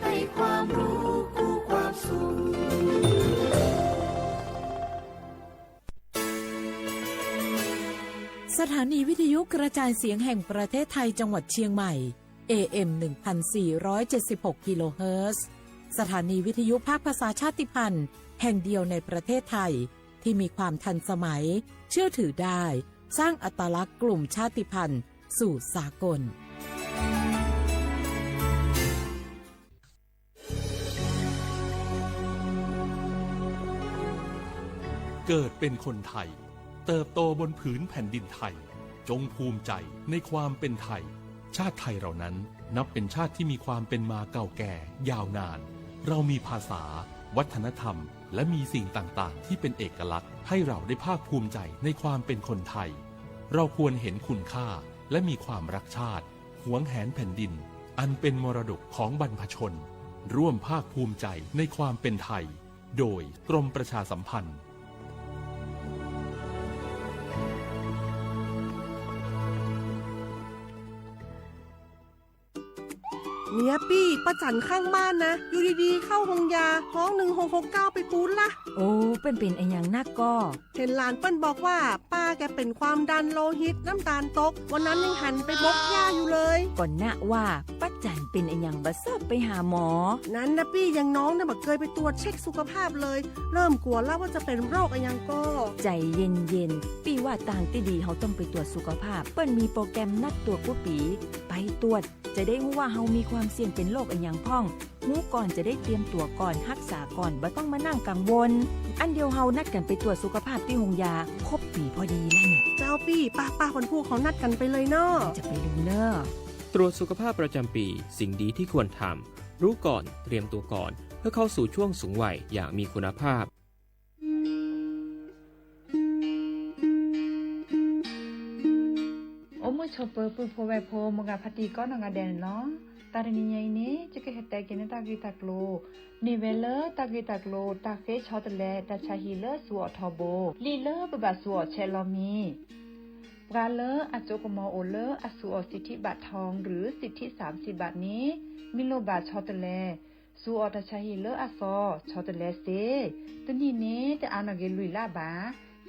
ให้ความรู้คู่ความสุข สถานีวิทยุกระจายเสียงแห่งประเทศไทยจังหวัดเชียงใหม่ เอ เอ็ม หนึ่งพันสี่ร้อยเจ็ดสิบหก กิโลเฮิรตซ์ สถานีวิทยุภาคภาษาชาติพันธุ์แห่งเดียวในประเทศไทย ที่มีความทันสมัย เชื่อถือได้ สร้างอัตลักษณ์กลุ่มชาติพันธุ์สู่สากล เกิดเป็นคนไทย เติบโตบนผืนแผ่นดินไทย จงภูมิใจในความเป็นไทย ชาติไทยเรานั้นนับเป็นชาติที่มีความเป็นมาเก่าแก่ยาวนาน เรามีภาษา วัฒนธรรม และมีสิ่งต่างๆ ที่เป็นเอกลักษณ์ ให้เราได้ภาคภูมิใจในความเป็นคนไทย เราควรเห็นคุณค่า และมีความรักชาติ หวงแหนแผ่นดิน อันเป็นมรดกของบรรพชน ร่วมภาคภูมิใจในความเป็นไทย โดยกรมประชาสัมพันธ์ เนี่ยปี้ ป้าจั๋นข้างบ้านนะ อยู่ดีๆ เข้าโฮงยา ฮ้อง หนึ่งหกหกเก้า ไปปู๊ดละ โอ้ เปิ้นเป๋นอะหยังนักก่อ เห็นหลานเปิ้นบอกว่า ป้าแกเป็นความดันโลหิต น้ำตาลตก วันนั้นยังหันไปบกหญ้าอยู่เลย ก่อนนะว่า ป้าจั๋นเป๋นอะหยังบ่เซิร์ฟไปหาหมอ นั้นนะปี้ อย่างน้องเนี่ยบ่เคยไปตรวจเช็คสุขภาพเลย เริ่มกลัวแล้วว่าจะเป็นโรคอะหยังก่อ ใจ๋เย็นๆ ปี้ว่าตางตี้ดีเฮาต้องไปตรวจสุขภาพ เปิ้นมีโปรแกรมนัดตรวจกู้ปี๋ ไปตรวจ จะได้ฮู้ว่าเฮามีความเสี่ยงเป็นโรคอะหยังพ่อง ฮู้ก่อนจะได้เตรียมตั๋วก่อน ฮักษาก่อน บ่ต้องมานั่งกังวล อันเดียวเฮานัดกั๋นไปตรวจสุขภาพตี้โฮงยา ครบปี๋พอดีแล้วเนี่ย เจ้าปี้ ป้าๆ วันพูกเฮานัดกั๋นไปเลยเนาะ จะไปดูเน่อ ตรวจสุขภาพประจำปี สิ่งดีที่ควรทำ รู้ก่อน เตรียมตัวก่อน เพื่อเข้าสู่ช่วงสูงวัยอย่างมีคุณภาพ အိၣ်မုာ်ဆိးပၢၤ ပုၢ်ဖိဝဲၢ်ဖိ မိၢ်ဂၤဖါတံၢ်ကိးနီၢ်ဂၤဒဲးန့ၣ်လီၤ. တၢ်တနံၤညါအံၤန့ၣ် ယကဟဲတဲက့ၤန့ၢ်တၢ်ဂ့ၢ်တၢ်ကျိၤ မ့ၢ်ဝဲလၢတၢ်ဂ့ၢ်တၢ်ကျိၤ တၢ်ဃ့ဆီတလဲ တၢ်ဆါဟံၣ်လၢစူၤအီၣ်ထီဘိ လံာ်လၢပဘၣ်စူၤအီၣ်ဆဲးလီၤမံၤ ပှၤလၢအစိကမီၤအိၣ်လၢအစူၤအီၣ်စံးထံးဘးထီၣ် ရူၢ်စံးထံးစးဆံးဘးန့ၣ် မ့ၢ်လိၣ်ဘၣ်ဆီတလဲ စူၤအီၣ်တၢ်ဆါဟံၣ်လၢအစီ ဆီတလဲစ့ တနံၣ်န့ၣ် တအါနီၢ်က့ၤလွံၢ်လါဘၣ်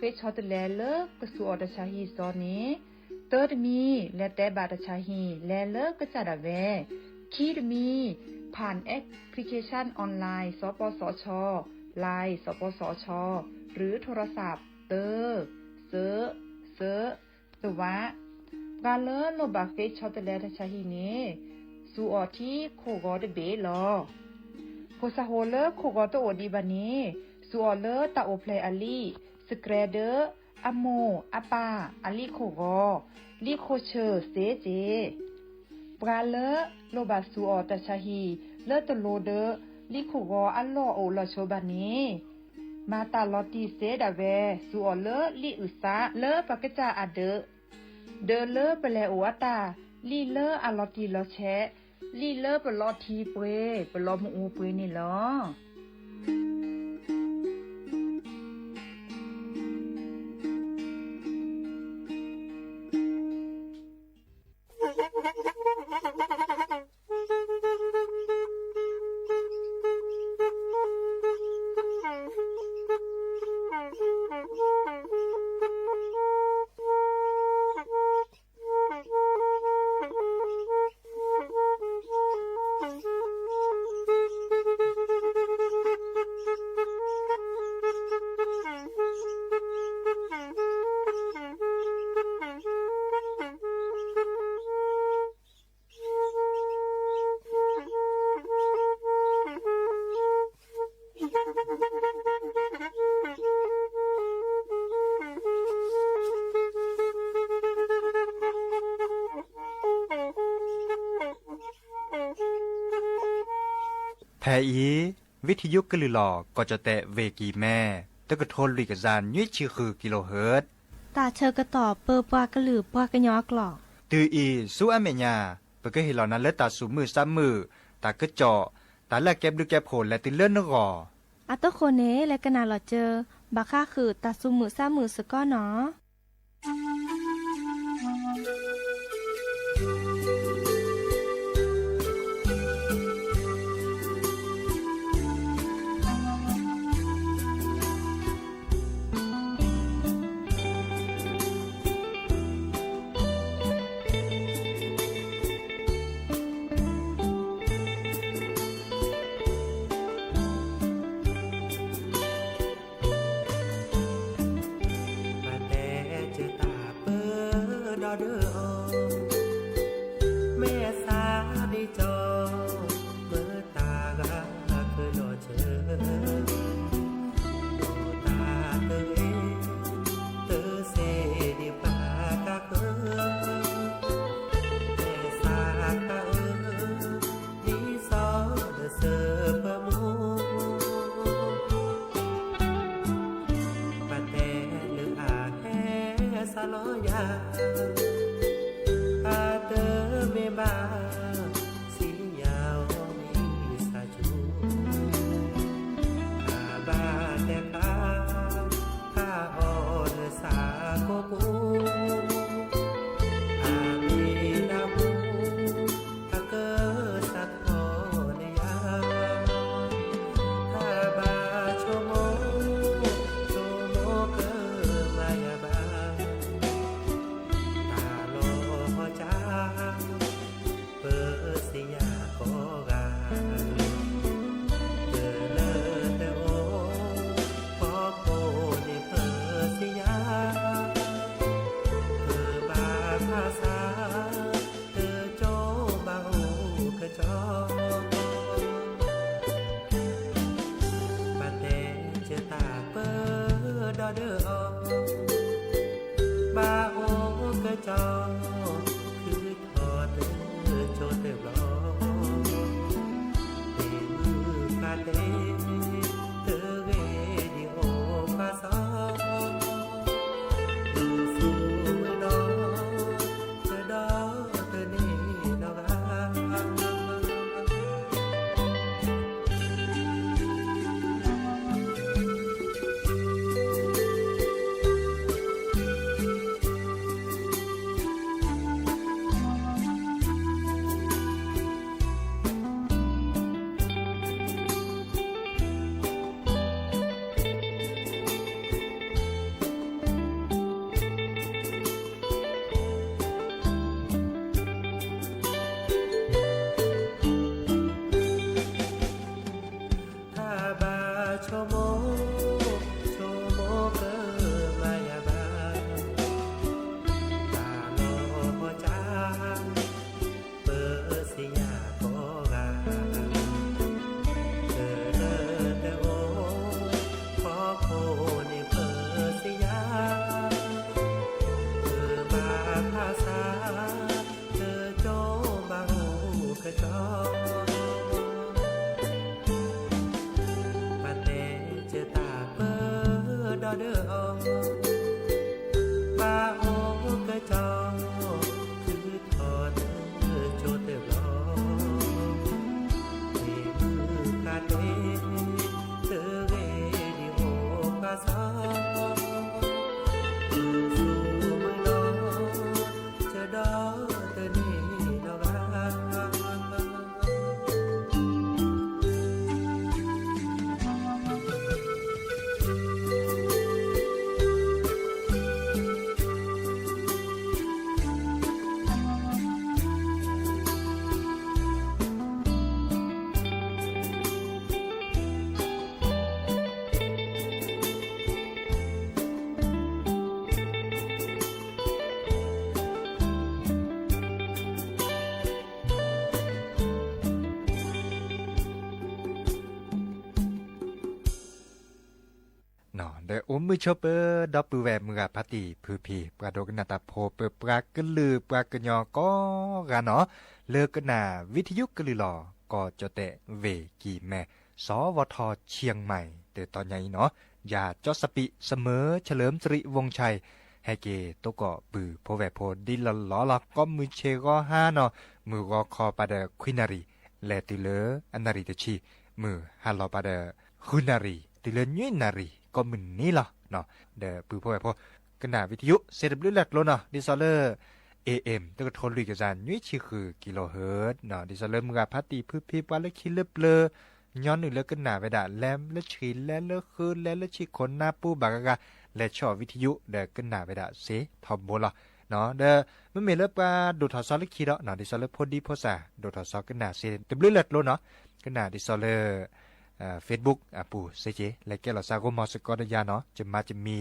ဃ့ဆီတလဲလၢကစူၤအီၣ်တၢ်ဆါဟံၣ်စီန့ၣ် တၢတမံၤ လဲၤတဲဘၣ်တၢ်ဆါဟံၣ် လဲၤလၢကစၢ်ဒၣ်ဝဲ ခံတမံၤ ผ่านแอปพลิเคชันออนไลน์ สปสช ไลน์ สปสช หรือโทรศัพท์ တၢ စၢ စၢ တဝး ပှၤလၢလိၣ်ဘၣ်ဃ့ဆီတလဲတၢ်ဆါဟံၣ်န့ၣ် စူၤအီၣ်ထံခိၣ်ဂီၤတဘ့ၣ်လီၤ. ဖိသၣ်ဟိလၢခိၣ်ဂီၤတအိၣ်ဒံးဘၣ်န့ၣ် စူၤအီၣ်လၢတၢ်အိၣ်ဖျဲၣ်အလံာ် စကြဲဒၢ အမိၢ်အပၢ်အလံာ်ခိၣ်ဂီၤ လံာ်ခိၣ်ဆၢၣ်စ့စ့ ပှၤလၢလိၣ်ဘၣ်စူၤအီၣ်တၢ်ဆါဟံၣ်လၢတလိၤဒီး လံာ်ခိၣ်ဂီၤအလီၢ်အိၣ်လီၤဆိဘၣ်န့ၣ် မၤတၢ်လီၤတံၢ်စ့ဒၣ်ဝဲ စူၤအီၣ်လၢလံာ်အုၣ်သးလၢပကစၢ်အဒၢး ဒၢးလၢပလဲၤအိၣ်အတၢ် လံာ်လၢအလီၤတံၢ်လီၤဆဲး လံာ်လၢပလီၤထံပှ့ၤ ပလီၤမုၢ်အူပှ့ၤန့ၣ်လီၤ. ဖဲအံၤ ဝံထံယုကလုၢ်လီၤ ကီၢ်ကၠီၣ်တဲၣ် ဝ့ၢ်ကံၢ်မဲ တကထိလွံၢ်ကယၤနွံဆံဃုကံလိဟၢၣ် တၢ်ဆၢကတီၢ်ပၢပှၤကလုာ်ပှၤကညီအကျိာ် တုၤအံၤဆူအမဲာ်ညါ ပကဟ့ၣ်လီၤနၤလၢတၢ်သူၣ်မုာ်သးမုာ် တၢ်ကစီၣ် တၢ်လၢအကဲဘျုးကဲဖှိၣ်လဲၤတုၤလၢနဂီၢ် အတဃိန့ၣ် လဲၤကနၣ်လီၤစၢၤ ဘၣ်ဃးဃုာ်တၢ်သူၣ်မုာ်သးမုာ်စ့ၢ်ကီးနီၤ. မဲာ်ဆါဒ်ကၠီ, မ့ၢ်တၢ်ဂၤကဒီးဆၢ, တၢ်တဂ့ၤ, တစ့ဒံးပှၤကါဃၢ, မဲာ်ဆါတၢ်အၢ, ဒ်စီၤလၢစၢဖၢမူ, ပတဲလၢအဟဲစးလီၤယၤ, အတမ့ၢ်ဘၣ်, စံယၤအီၤမ့ၢ်စၢ်ဆူ, အဘၣ်တဲဖျါ, ဖးအီၤလၢစၢ်ကိးပူၤ, အမ့ၢ်နၢ်ဟူ, အကစၢ်ထီၣ်န့ၢ်ယၤ, တၢ်ဘၣ်ဆိကမိၣ်, ဆိကမိၣ်ကမၤယၤဘၣ်, တၢ်လီၤဟီၣ်ကၢ်, ပစံယၤကိးဂၤ, တလၢတအိၣ်, ဖီခိၣ်န့ၣ်ပစံယၤ, တဘၣ်ဖးဆါ, တကၠီဘၣ်အိၣ်ကကၠီ, ဘၣ်တဲကၢတၢ်ပၢဒီးဒၢအီၤ, ဘၣ်အိၣ်ကကၠီ, ထုးထီၣ်တကၠိတဘျီ, တ့မုၢ်ဖးတ့, တဂ့ၤဒံးအိၣ်ပှၤစီၤ, မုၢ်ဆူၣ်မုၢ်နီၤ, တဒီတန့ၢ်နီတဂၤ. တၢ်ဘၣ်ဆိကမိၣ်, ဆိကမိၣ်ကမၤယၤဘၣ်, တၢ်လီၤဟီၣ်ကၢ်, ပစံယၤကိးဂၤ, တလၢတအိၣ်, ဖီခိၣ်န့ၣ်ပစံယၤ, တဘၣ်ဖးဆါ, တကၠီဘၣ်အိၣ်ကကၠီ, ဘၣ်တဲကၢတၢ်ပၢဒီးဒၢအီၤ, ဘၣ်အိၣ်ကကၠီ, ထုးထီၣ်တကၠိတဘျီ, တ့မုၢ်ဖးတ့, တဂ့ၤဒံးအိၣ်ပှၤစီၤ, မုၢ်ဆူၣ်မုၢ်နီၤ, တဒီတန့ၢ်နီတဂၤ. ဒီးအိၣ်မုာ်ဆိပၢၤ ဒီပုၢ်ဝဲၢ်မုၢ်ဂၤဖါတံၢ်ဖုဖံ ပှၤဒိကနၣ်တၢ်ဖိ ပပှၤကလုာ်ပှၤကညီကိးဂၤနီၤ, လၢကနၣ်ဝံထယုကလုာ်လီၤ ကီၢ်ကၠီၣ်တဲၣ် ဝ့ၢ်ကံၢ်မဲ စီၤဝီၤထီၣ် ချံၣ်မဲၣ် တတီၤညါအံၤနီၤ, ယၤကၠီစပံး စမၢ ဆၢလၢမစရံး ဝူၣ်ဆဲး ဟဲက့ၤတိၢ်ကီၢ်ပုၢ်ဖိဝဲၢ်ဖိဒ်လီၢ်လီၢ်လီၤ. ကိးမုၢ်ဆ့ၣ်ဂီၤဟါနီၤ, မုၢ်ဂီၤခီပၤဒီးခွံနၣ်ရံၣ်, လဲၤတုၤလၢအနၣ်ရံၣ်တဆံ, မုၢ်ဟါလီၤပၤဒီးဃုနၣ်ရံၣ်, တုၤလၢနွံနၣ်ရံၣ် ကိးမုၢ်နံၤလီၤ. ဒီးပုၢ်ဖိဝဲၢ်ဖိ ကနၣ်ဝံထယု စ့တဘျုးလၢ်ကျိၤနီၤ, ဒ်သိးလၢ AM တကထိလွံၢ်ကယၤ နွံဆံဃု kilohertz နီၤ, ဒ်သိးလၢမုၢ်ဂၤဖါတံၢ်ဖုဖံ ပှၤလၢခံလၢပျၢၤ ညီနုၢ်လၢကနၣ်ဝဲဒၣ် လဲၤလၢဆှံ လဲၤလၢဃု လဲၤလၢဆံးခိၣ်နါပူၤဘၣ်ဂၤဂၤ လဲၤဆီၣ်ဝံထယု ဒီးကနၣ်ဝဲဒၣ်စ့ထီဘိလီၤ. ဒီးမ့မ့ၢ်လၢပှၤဒိၣ်ထီၣ်စီလၢခံဒီး ဒ်သိးလၢဖိဒံဖိသၣ် ဒိၣ်ထီၣ်စီကနၣ်စ့တဘျုးလၢ်ကျိၤနီၤ, ကနၣ်ဒ်သိးလၢ Facebook အပူၤစ့က့ၤ လဲၤကဲလီၤစးဂိမီၤစ့ၢ်ကီးဒီးယၤနီၤ, ယမါယမံ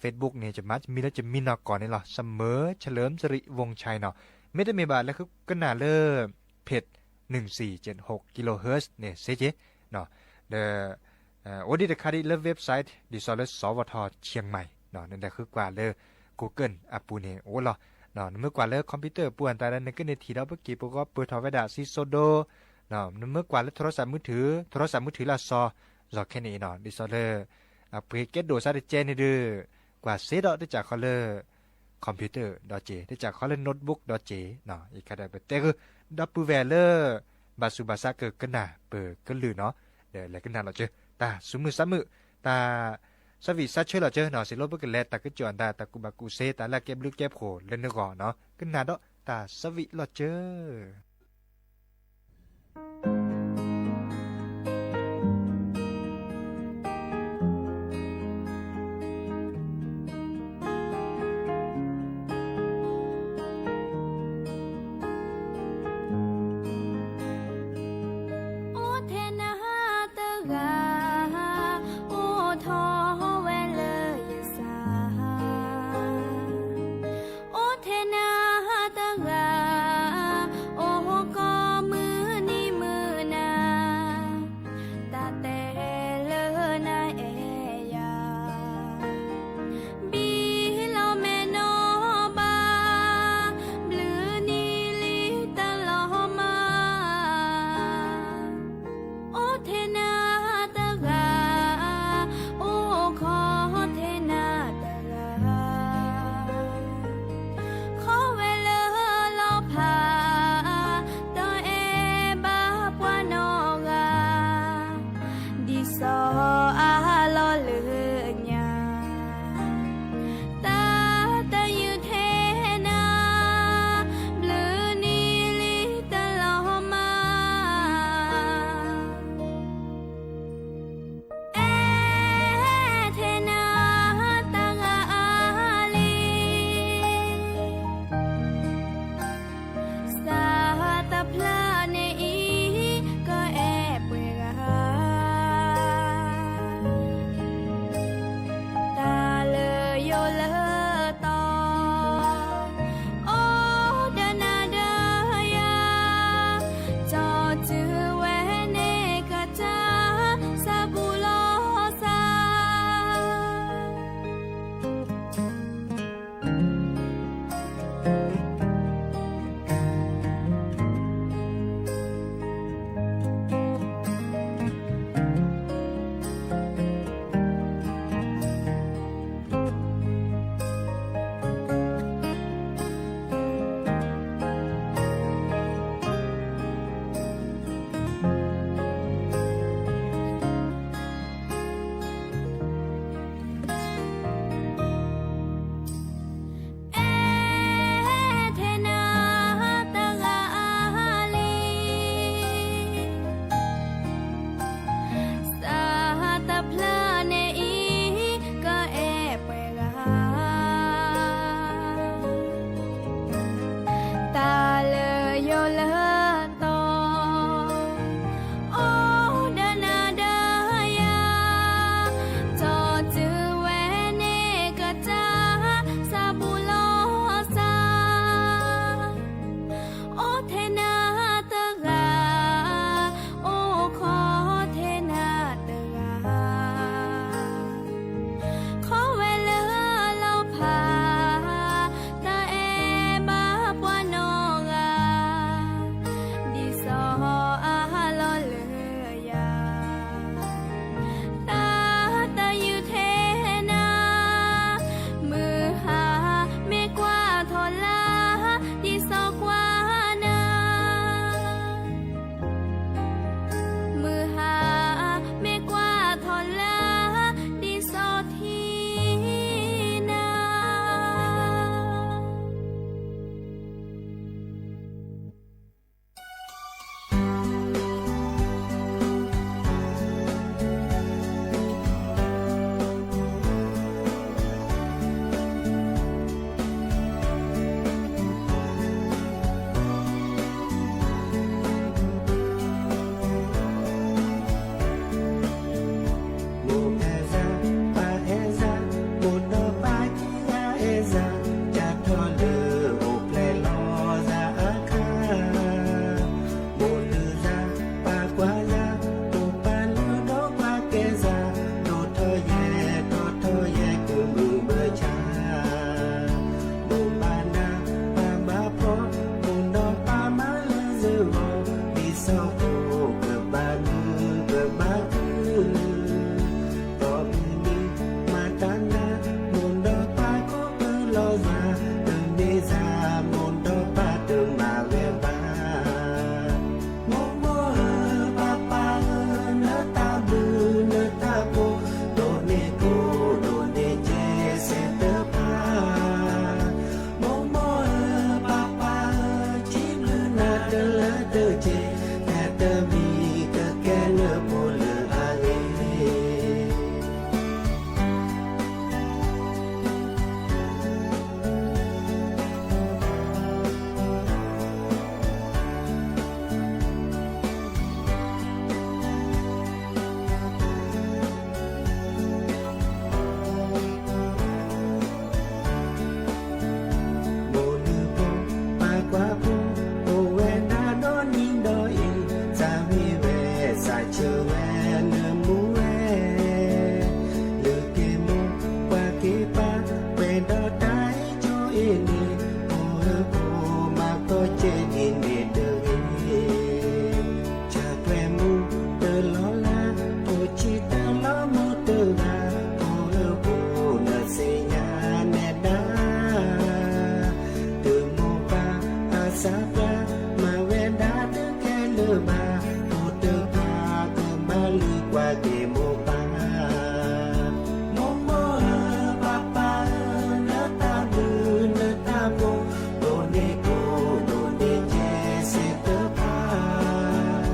Facebook န့ၣ် ယမါယမံလၢယမံနီၢ်ကီၢ်န့ၣ်လီၤ, စမၢ ဆၢလၢမစရံး ဝူၣ်ဆဲးနီၤ, မ့တမ့ၢ်ဘၣ် လဲၤဃုကနၣ်လၢ page နွံစံၣ်ကၠ့ၣ်ဟူး kilohertz န့ၣ်စ့ၢ်ကီး, ဒီး အိၣ်ဒံးတခါဒံးလၢ website ဒ်သိးလၢ စဝထ เชียงใหม่ နလဲၤဃုကွၢ်လၢ Google အပူၤန့ၣ်အိၣ်လီၤ. နမ့ၢ်ကွၢ်လၢ computer အပူၤအတၢ်ဒီး နကန့ၢ်ထံၣ်ဒီး ပက့ၤပဂီၢ်ပၢၢ်ထီၣ်ဝဲဒၣ် စံစိဒိ, နမ့ၢ်ကွၢ်လၢ โทรศัพท์มือถือ, โทรศัพท์มือถือလၢအစီၤ ယီၤခဲန့ၣ်အံၤနီၤ ဒ်သိးလၢ အပှ့ၤကဲဒိၣ်စးတကဲန့ၣ်ဒီး ကွၢ်စ့ဒီး တစးခီလၢ computer ဒီးက့ၤ, တစးခီလၢ notebook ဒီးက့ၤ, ယခါဒီးပတဲဃုာ် ဒီပုၢ်ဝဲၢ်လၢ ဘၣ်ဆူးဘၣ်ဆါကကနၣ်ပကလုၢ်နီၤ, ဒီးလဲၤကနၣ်လီၤစၢၤ တၢ်ဆူးမုၢ်ဆါမုာ်, တၢ် ဆၢဝံၣ်ဆၢဆၢလီၤစၢၤနီၤ, စံးလီၤပကလဲၤတၢ်ကစီၣ်အတၢ် တၢ်ကူၣ်ဘၣ်ကူၣ်သ့ တၢ်လၢအကဲဘျုးကဲဖှိၣ်လၢနဂီၢ်နီၤ, ကနၣ်ဒီးတၢ်ဆၢဝံၣ်လီၤစၢၤ. လံာ်စီဆှံကဘၣ်မုာ်ကဘၣ်ခုၣ်, ဒီးမုၢ်နံၤမၤတၢ်နၤ, မိၢ်ဒီးပၢ်ကိးကလီၤဂာ်, တမ့ၢ်စ့ၢ်မိၢ်ဒီးပၢ်တမၤဝဲဘၣ်. မိၢ်မိၢ်ဧၢ ပၢ်ပၢ်ဧၢ, နတၢ်ဘျုးနတၢ်ဖှိၣ်, ဒိၣ်န့ၢ်ကိၢ်ဒိၣ်န့ၢ်စ့စ့တဖၣ် မိၢ်မိၢ်ဧၢ ပၢ်ပၢ်ဧၢ, စံးဘျုးနၤတလၢတက့ၢ်, တၢ်တမံၤကကဲနဖိလၢအဂ့ၤ. မိၢ်လုၢ်ဖိပၢ်ကွၢ်ဖိ, အိၣ်ဝဲဒၣ်ဒီနံၤဒီအံၤ, စၢ်မံဝဲစၢ်ဆၢဝဲနမူဝဲ, လုၢ်က့ၤမိၢ်ပှၢ်က့ၤပၢ်, ပှဲၤဒီးတၢ်အ့ၣ်ကၠိအ့ၣ်န့ၣ်, ဖိဧၢဖိမၤကီၢ်စဲဒ်န့ၣ်တဂ့ၤ. ဆၢကွဲမူတလီၤလး, ဖိဆံးတလီၤမူတဂၤ, ဖိဧၢဖိနသ့ၣ်ညါနဲဒၣ်, တမိၢ်ပၢ်အစၢ်ပၢ်, မၤဝဲဒၣ်တကဲလၢၤဘၣ်, ဖိတဖၣ်ကဘၣ်လုၢ်ကွၢ်က့ၤမိၢ်ပၢ် မိၢ်မိၢ်ဧၢ ပၢ်ပၢ်ဧၢ, နတၢ်ဘျုးနတၢ်ဖှိၣ်, ဒိၣ်န့ၢ်ကိၢ်ဒိၣ်န့ၢ်စ့စ့တဖၣ်,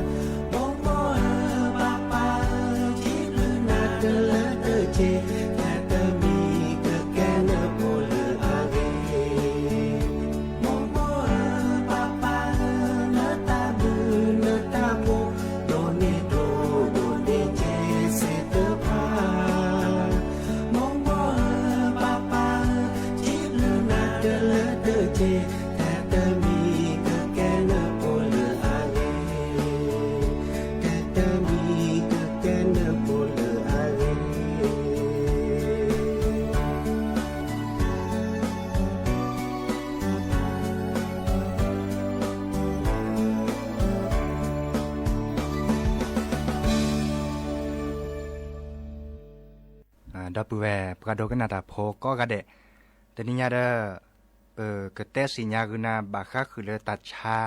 မိၢ်မိၢ်ဧၢ ပၢ်ပၢ်ဧၢ, စံးဘျုးနၤတလၢတက့ၢ်, တၢ်တမံၤကကဲနဖိလၢအဂ့ၤ. မိၢ်မိၢ်ဧၢ ပၢ်ပၢ်ဧၢ, နတၢ်ဘျုးနတၢ်ဖှိၣ်, ဒိၣ်န့ၢ်ကိၢ်ဒိၣ်န့ၢ်စ့စ့တဖၣ်, မိၢ်မိၢ်ဧၢ ပၢ်ပၢ်ဧၢ, စံးဘျုးနၤတလၢတက့ၢ်, တၢ်တမံၤကကဲနဖိလၢအဂ့ၤ, တၢ်တမံၤကကဲနဖိလၢအဂ့ၤ. ဒီပုၢ်ဝဲၢ်ပှၤဒိကနၣ်တၢ်ဖိကိးဂၤဒဲး, တနံၤညါဒီး ပကတဲသ့ၣ်ညါဂုာ်နၤဘၣ်ဃးဃုာ်လၢတၢ်ဆါ,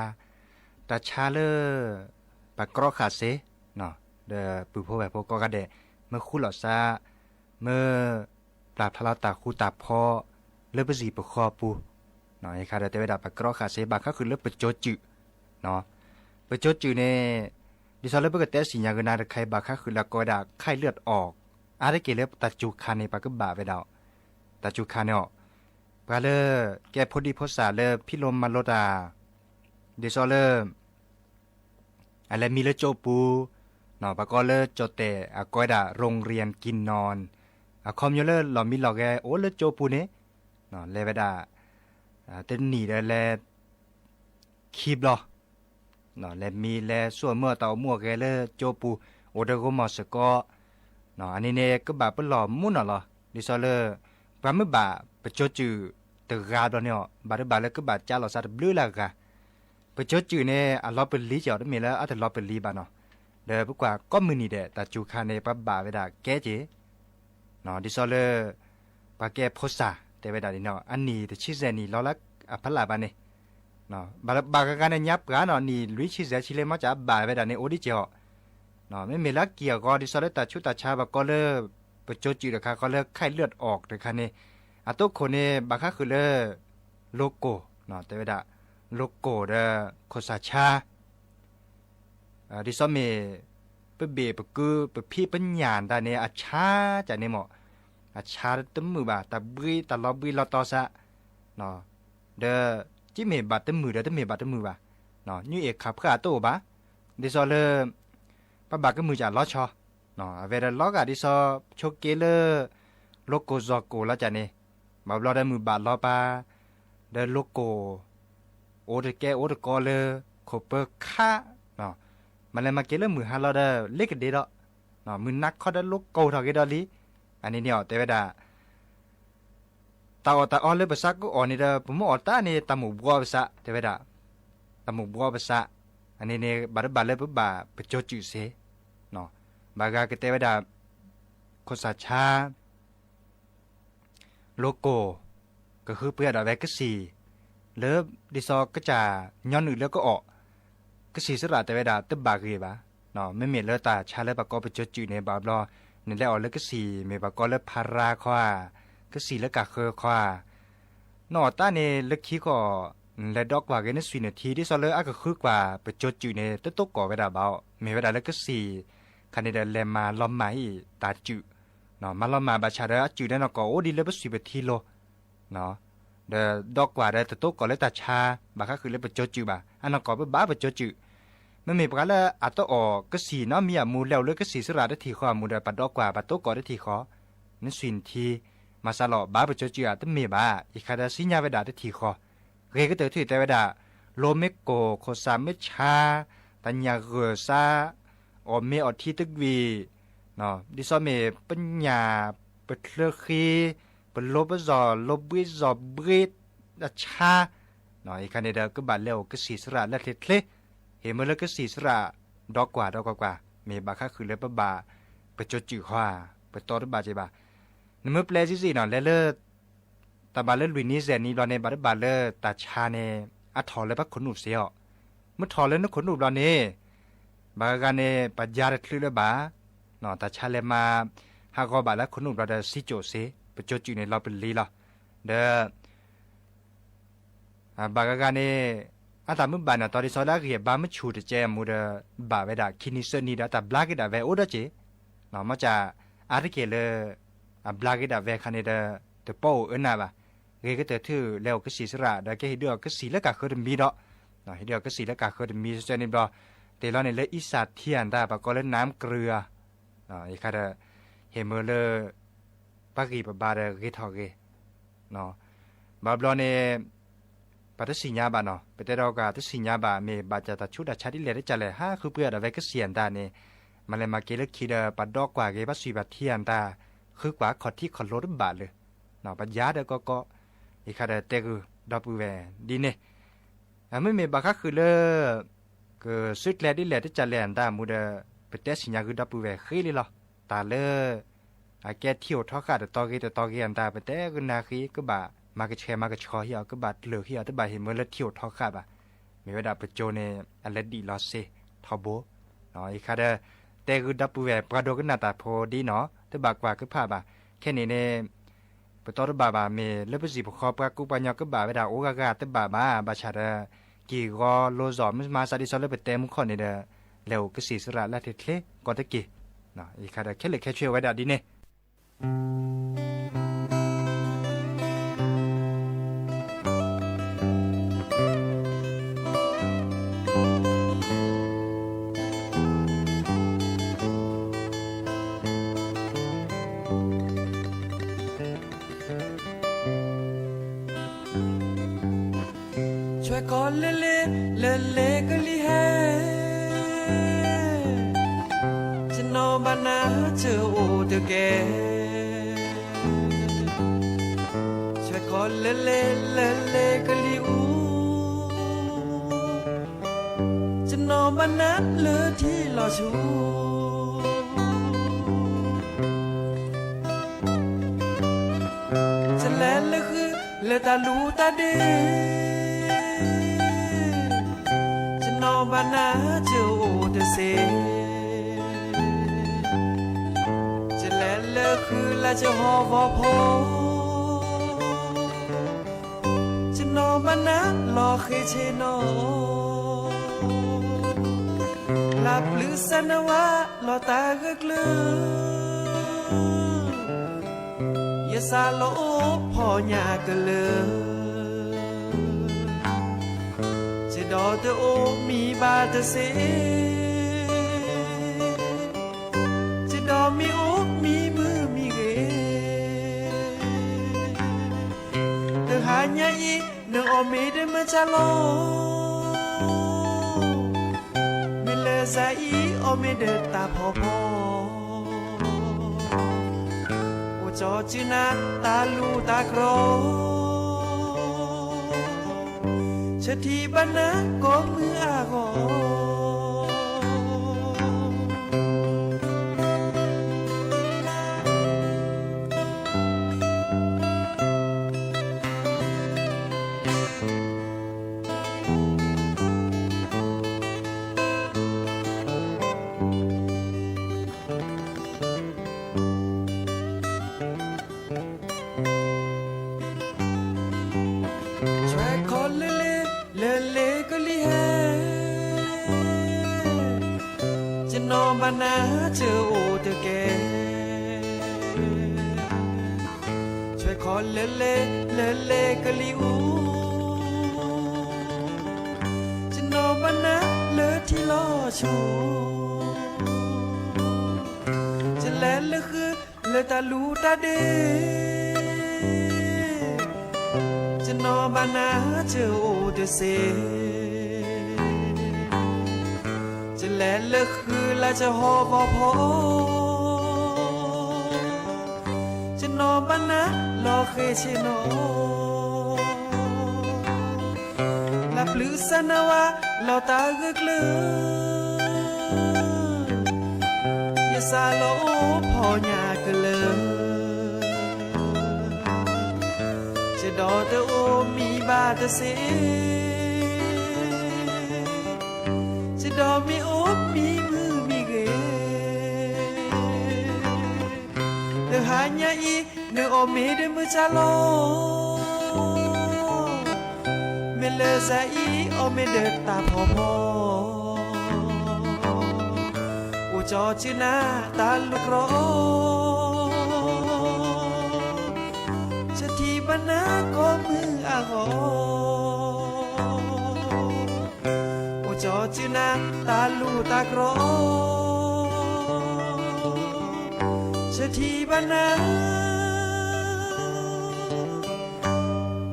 တၢ်ဆါလၢ ပှၤကြီဃာ်စ့, ဒီးပုၢ်ဖိဝဲၢ်ဖိကိးဂၤဒဲး မ့ၢ်ဃူလိာ်သး, မ့ၢ်ပျၢ်ဖျါလီၤတၢ်ဃူတၢ်ဖိး လၢပစံၣ်ပဃီပူၤ, ယခါဒီးတဲဝဲဒၣ်ပကြီဃာ်စ့ ဘၣ်ဃးဃုာ်လၢပကၠိၤစူး, ပကၠိၤစူးန့ၣ် ဒ်သိးလၢပကတဲသ့ၣ်ညါဂုာ်နၤတခါအံၤ ဘၣ်ဃးဃုာ်လၢကိးဝဲဒၣ် ไข้เลือดออก, အါတက့ၢ်လၢတၢ်စူၤခါန့ၣ် ပှၤကဘၣ်ဝဲဒၣ်အီၤ, တၢ်စူၤခါန့ၣ်အီၤ, ပှၤလၢ ကဲဖိဒံဖိသၣ်လၢဖံးလိမၤလိတၢ်, ဒ်သိးလၢ အလဲၤမံလၢကၠိပူၤ, ပှၤကိးလၢကၠိၤတဲာ် အကိးဝဲဒၣ် โรงเรียนกินนอน, အခီပညီလၢလီၤမံလီၤဂဲၤအိၣ်လၢကၠိပူၤန့ၣ်, လဲၤဝဲဒၣ် တနံၣ်ဒီးလဲၤ ခံဘျီ, လဲၤမံလဲၤဆူအမုၢ်အတၢ်အိၣ်မူအဂဲၤလၢကၠိပူၤ, အိၣ်တဂီၢ်မီၢ်စ့ၢ်ကီး, အန့ၣ်န့ၣ် ကဘၣ်ပလီၢ်မူနီၢ်လီၤ. ဒ်သိးလၢ ပှၤမ့ၢ်ဘၣ်ပကၠိၤစူးတဂၤဘျီန့ၣ်အီၤ ဘၣ်တဘၣ်လၢကဘၣ်ကးလီၤသးတဘျုးလၢအဂၤ, ပကၠိၤစူးန့ၣ် အလီၤပလံၤကီး တမ့ၢ်လၢအတလီၤပလံၤဘၣ်နီၤ, ဒီးပကွၢ်ကိးမုၢ်နံၤဒဲး တၢ်စူၤခါန့ၣ် ပှၤဘၣ်ဝဲဒၣ်ကဲက့ၤ ဒ်သိးလၢ ပှၤကဲဖိသၣ် တဲဝဲဒၣ်န့ၣ်နီၤ အနံၣ်တဆံစဲးနံၣ်လီၤလၢအဖီလာ်ဘၣ်န့ၣ်, ဘၣ်ဂၤဂၤန့ၣ် ညါပှၢ်နီၤ နံၣ်လွံၢ်ဆံစဲးဆံလၢ မ့ၢ်ကဘၣ်ဝဲဒၣ်န့ၣ် အိၣ်ဒံးက့ၤအီၤ, မ့မ့ၢ်လၢအက့ၢ်အဂီၤ ဒ်သိးလၢတၢ်ဆူးတၢ်ဆါ ပှၤကိးလၢ ပကၠိၤစူးတခါ ကိးလၢ ไข้เลือดออก တခါန့ၣ်, အတိခိၣ်န့ၣ် ဘၣ်ဃးဃုာ်လၢ လိကိၢ်, တဲဝဲဒၣ် လိကိၢ်ဒီး ခိၣ်စၢ်ဆါ ဒ်သိးမ့ၢ် ပဘ့ၣ်ပကု ပဖံးပညၣ်တၢ်န့ၣ် အဆါကန့ၣ်မ့ၢ်, အဆါတမုာ်ဘၣ် တၢ်ဘှံးတၢ်လီၤဘှံးလီၤတီၤသး, ဒီး ကမ့ၢ်ဘၣ်တမုာ်ဒီးတမ့ၢ်ဘၣ်တမုာ်ဘၣ်, ညွၢ်အ့ၣ်ခးဖှၢ်အတအိၣ်ဘၣ်, ဒ်သိးလၢ ပဘၣ်ကမုာ်ကလီၤဆီ, အဝဲဒီးလီၤဂာ်ဒ်သိး ဆိးက့လၢ လိကိၢ်စီၤကိၢ်လီၤကန့ၣ်, ဘၣ်ဘျီဒီးမုၢ်ဘၣ်လီၤပၢ် ဒီးလိကိၢ် အိၣ်တကဲအိၣ်တကီလၢ ခိၣ်ပၢခါ, မၤလဲၤမၤက့ၤလၢမုၢ်ဟါလီၤဒီး လ့ကဒ့ဒီး, မုၢ်နၤခီဒီးလိကိၢ်ထီၣ်က့ၤဒီးလံ, အန့ၣ်န့ၣ်အီၤ တဲဝဲဒၣ် တၢ်အီၣ်တၢ်အီလၢပသးကအီၣ်န့ၣ်ဒီး ပမ့ၢ်အီၣ်တၢ်န့ၣ် တၢ်မိၣ်ဘှီပသး တဲဝဲဒၣ်, တၢ်မိၣ်ဘှီပသး, အန့ၣ်န့ၣ် ဘၣ်တဘၣ်လၢပဘၣ်ပကၠိၤစုာ်စ့ၢ်, ဘၣ်ဂၤကတဲဝဲဒၣ် ခိၣ်စၣ်ဆါ လိကိၢ် ကဃုပှဲၤဒီးဝဲကစံၣ် လၢဒ်သိးကစၢ်ညီနုၢ်လၢကအီၣ်, ကစံၣ်စရၣ်တဲဝဲဒၣ်တဘၣ်ဂ့ၤဘၣ်. မ့မ့ၢ်လၢတၢ်ဆါလၢပကိးပကၠိၤစုာ်န့ၣ် ဘၣ်ဘျီ နလဲၤအီၣ်လၢကစံၣ် မ့ၢ်ပကိးလၢဖါရါခီဧါ, ကစံၣ်လၢကၢ်ဃၢခီဧါ, နအီၣ်တၢ်န့ၣ်လၢခံဃီ နလဲၤဒီကွၢ်က့ၤနဆွံနထံ ဒ်သိးလၢအကဃုကွၢ်ပကၠိၤစုာ်န့ၣ် တတိၢ်ကီၢ်ဝဲဒၣ်ဘၣ်အီၤ, မ့ၢ်ဝဲဒၣ်လၢကစံၣ်ခါန့ၣ်ဒီး လဲၤမၤလီၤမၢ်အံၤတၢ်စုာ်, မၤလီၤမၢ်ဘၣ်ဆၣ်ဒီး အစုာ်န့ၣ်နီၢ်ကီၢ်အိၣ်ဒ်လၢပဆွံပထံလီၤ ဒီးဒီကွၢ်ဒီးတတိၢ်ကီၢ်လၢတၢ်ဆါ ဘၣ်ဃးဃုာ်လၢပကၠိၤစုာ်ဘၣ်, အနီၢ်ကီၢ်ပဘၣ်ပကၠိၤစုာ်, မ့မ့ၢ်ပှၤလၢအတအီၣ်ကစံၣ်နီတမံၤအမူ လဲၤအိၣ်လၢကစံၣ်စရၣ်တထံၣ်ဃီအမူဒီး ပဒီကွၢ်ပတိၢ်ကီၢ်တထံၣ်ဃီ, နဆွံနထံ မၤစၢၤလီၤဘၣ်ပကၠိၤစုာ်ဧါ တမ့ၢ်ဘၣ်, ယခါဒီးစံၣ်ညီၣ်ဝဲဒၣ်တထံၣ်ဃီ, ဂ့ၤကတၢၢ်ထူၣ်တဲဝဲဒၣ် လိမ့ၢ်ကိၢ် ခိၣ်စၣ်မ့ၢ်ဆါ, တၢ်ညၣ်ဂၢၢ်စါ, အီၣ်မ့ၤအီထံတကွံာ်, ဒ်သိးမ့ၢ်ပညၣ် ပချၢဃ့, ပလိပစီၣ် လိဘှံးစီၣ်ဘှံး အဆါ, ယခါန့ၣ်ဒီးကဘၣ်လဲၤအိၣ်ကစံၣ်စရၣ်လၢချ့ချ့, ဟ့ၣ်မ့ၢ်လၢကစံၣ်စရၣ် ဒီကွၢ်ဒီကွၢ်ကွၢ် မ့ၢ်ဘၣ်ဃးဃုာ်လၢပဘၣ်ပကၠိၤစုာ်ဃီဧါ, ပတိၢ်တဘၣ်က့ၤဘၣ်, နမ့ၢ်ပျဲစံစံနီၤ လဲၤလၢ တၢ်ဘၣ်လၢလွံၢ်နံၣ်စဲးနံၣ်ဘျီန့ၣ် ဘၣ်တဘၣ်လၢတၢ်ဆါန့ၣ် အထီၣ်လၢပခိၣ်နူာ်စ့ၢ်အီၤ, မ့ၢ်ထီၣ်လၢနခိၣ်နူာ်ဘျီန့ၣ် ဘၣ်ဂၤဂၤန့ၣ် ပယါတချုးလၢၤဘၣ်, တၢ်ဆါလဲၤမၤ ဟးဂီၤဘၣ်လၢခိၣ်နူာ်ဘျီဒီး စံကၠိၣ်စ့ ပကၠိၤစုာ်န့ၣ်လီၤပလံၤလီၤ, ဒီး ဘၣ်ဂၤဂၤန့ၣ် အတၢ်မုၢ်ဘၣ်န့ၣ် တီဒ်သိးလၢအဂံၢ်အဘါမုၢ်ဆူၣ်တကဲအမူဒီး ဘၣ်ဝဲဒၣ်ခံနံၤသၢနံၤဒီး အတၢ်ဘျါက့ၤဒၣ်ဝဲအိၣ်ဒီးက့ၤ, မ့ၢ်ကၢ်အါတက့ၢ်လၢ အဘျါက့ၤဒၣ်ဝဲခါန့ၣ်ဒီး တပီၢ်အိၣ်အၢနၢ်ဘၣ်, ဂ့ၤကတၢၢ်ထူၣ်လဲၤအိၣ်ကစံၣ်စရၣ် ဒီးကဟ့ၣ်ဒုးအီၤကစံၣ်လၢကၢ်ဃၢတမံၤဒီး, ဟ့ၣ်ဒုးအီၤကစံၣ်လၢကၢ်ဃၢတမံၤစဲန့ၣ်ဘျီ, တ့ၢ်လီၤန့ၣ်လၢအံၣ်စၢ်ထံအတၢ် ပှၤကိးလၢနၢ်ကရၢအီၤ, ယခါဒီး ဟ့ၣ်မ့ၢ်လၢ ပှၤဂံၢ်ပဘါဒီးဂ့ၤထီၣ်ဂ့ၤ ဘၣ်ဘျီန့ၣ် ပှၤတသ့ၣ်ညါဘၣ်နီၤ ပတဲဒီးကတသ့ၣ်ညါဘၣ် မ့ၢ်ဘၣ်တၢ်ဆူးတၢ်ဆါဒ်လဲၣ်တကလဲၣ် ဟးဃုပှ့ၤအီၤဒီးဝဲကစံၣ်အတၢ်န့ၣ်, မၤလဲၤမၤက့ၤလၢခံဒီး ပှၤဒီကွၢ်က့ၤ ပှၤဆွံပှၤထံအတၢ် ဃုကွၢ်ခီၣ်ထံးခီၣ်လိၤတဘၣ်လၢၤ, ပှၤယါဒီးကီကီ, ယခါဒီးတဲဂုာ်ဒီပုၢ်ဝဲၢ်ဒ်န့ၣ်, မ့မ့ၢ်ဘၣ်ဃးဃုာ်လၢ ကစုကျဲဒ်လဲၣ်တကလဲၣ်အတၢ်မူဒီး ပတဲသ့ၣ်ညါဂုာ်ဒီပုၢ်ဝဲၢ်ဃ့လံလီၤ, တၢ်လၢ အကဲထံအိၣ်ထီဃာ်တတီၤဂ့ၤတတီၤဂ့ၤအတၢ် ပတဲဂုာ်နၤဃ့ ကဘၣ်မၤကဆှဲမၤကဆှီဟ့ၣ်အီၤ ကဘၣ်တျၢ်ဟ့ၣ်အီၤ တဘၣ်ဟ့ၣ်မ့ၢ်လၢထံအိၣ်ထီဃာ်ဘၣ်, မ့ၢ်ဝဲဒၣ်ပကၠိန့ၣ် အလဲၤဒံးလီၤစ့ၢ်ထီဘိ, ယခါဒီး တဲဂုာ်ဒီပုၢ်ဝဲၢ်ပှၤဒိကနၣ်တၢ်ဖိဒ်နီၤ တဘၣ်ကွၢ်ကဖၣ်ဘၣ်, ခဲန့ၣ်န့ၣ် ပတီတဘၣ်ဘၣ် မ့ၢ်လၢပစံၣ်ပဃီပှၤကူပှၤညီကဘၣ်ဝဲဒၣ်အိၣ်ဂၤဂၤတဘၣ်ဘၣ် ဘၣ်ဆၣ်ဒီး က့ၢ်ဂီၤလိၤစိၤမ့ၢ်မၤစၢ်ဒ်သိးလၢပတဲမူခီၣ်န့ၣ်ဒီး လဲၤအိၣ်ကစံၣ်စရၣ်လၢထံချ့ကီးတက့ၢ်, ယခါဒီးခဲလၢာ်ခဲဆ့ဝဲဒၣ်ဒ်န့ၣ် ဆွဲကီးလၢလ့ လၢလ့ကလံၤဟဲ, ကျွန်တော်ဘၣ်နၤ တအိၣ်တကဲ, ဆွဲကီးလၢလ့ လၢလ့ကလံၤအူ, ကျွန်တော်ဘၣ်နၤလၢထံလီၤဆူ တလဲၤလၢဃုလၢတၢ်လူၤတၢ်ဒ့, ကျွန်တော်ဘၣ်နၤ တအိၣ်တဆ့, တလဲၤလၢဃုလၢကဟီၣ်ဂီၤဖိ, ကျွန်တော်ဘၣ်နၤလီၤဃ့ဆ့နီၤ, လၢပျုၤစၢနဝါလီၤတၢ်ဂၢၢ်ကျၢၤ ယစးလီၤအိၣ်ဖီၣ်ညၣ်ကလၢာ်, ယဒီးတအိၣ်မံဘၣ်တသ့, ယဒီးမ့ၢ်အိၣ်မံမုာ်မံဂ့ၤ, တဟါညါအံၤ နအီၣ်မ့ၤဒီးမ့ၢ်တၢ်လီၤ, မ့ၢ်လၢစၤအံၤအီၣ်မ့ၤဒီးတၢ်ဖီဖီ အိၣ်ကၠီစုနၤတၢ်လူၤတၢ်ကြီ, ဆၢထံဘၣ်နၤကိးမုၢ်အဂီၢ် ဆွဲခီလၢလဲၣ်လၢလဲၣ်ကလံၤဟဲ, ယနီၢ်ဘၣ်နၤဆၢအိၣ်တကဲ, ဆွဲခီလၢလဲၣ်လၢလဲၣ်ကလံၤအူ, ယနီၢ်ဘၣ်နၤလၢထံလီၤဆူ, ယလဲၤလၢဃုလၢတၢ်လူၢ်တၢ်ဒ့, ယနီၢ်ဘၣ်နၤဆၢအိၣ်တစ့, ယလဲၤလၢဃုလၢယဟီၣ်ကဝီၤဖီ, ယနီၢ်ဘၣ်နၤလီၤဃ့ဆ့ၣ်နီၤ, လၢပျုၤစၢနဝါလီၤတၢ်ဂၢၢ်ကျၢၤ, ယစးလီၤအိၣ်ဖီညါကလၢာ်, ယဒီးတအိၣ်မံဘၣ်တစ့, ယဒီးမ့ၢ်အိၣ်မံမုာ်မံဂ့ၤ, တဟါညါအံၤ နအီၣ်မ့ၤဒီးမုၢ်ဆါလီၤ, မ့ၢ်လၢစၤအံၤအီၣ်မ့ၤဒီးတၢ်ဖီဖီ, အိၣ်ကၠီစုနၤတၢ်လူၢ်ကြီ, ဆၢထံဘၣ်နၤကိးမုၢ်အဂီၢ်, အိၣ်ကၠီစုနၤတၢ်လူၢ်တၢ်ကြီ, ဆၢထံဘၣ်နၤ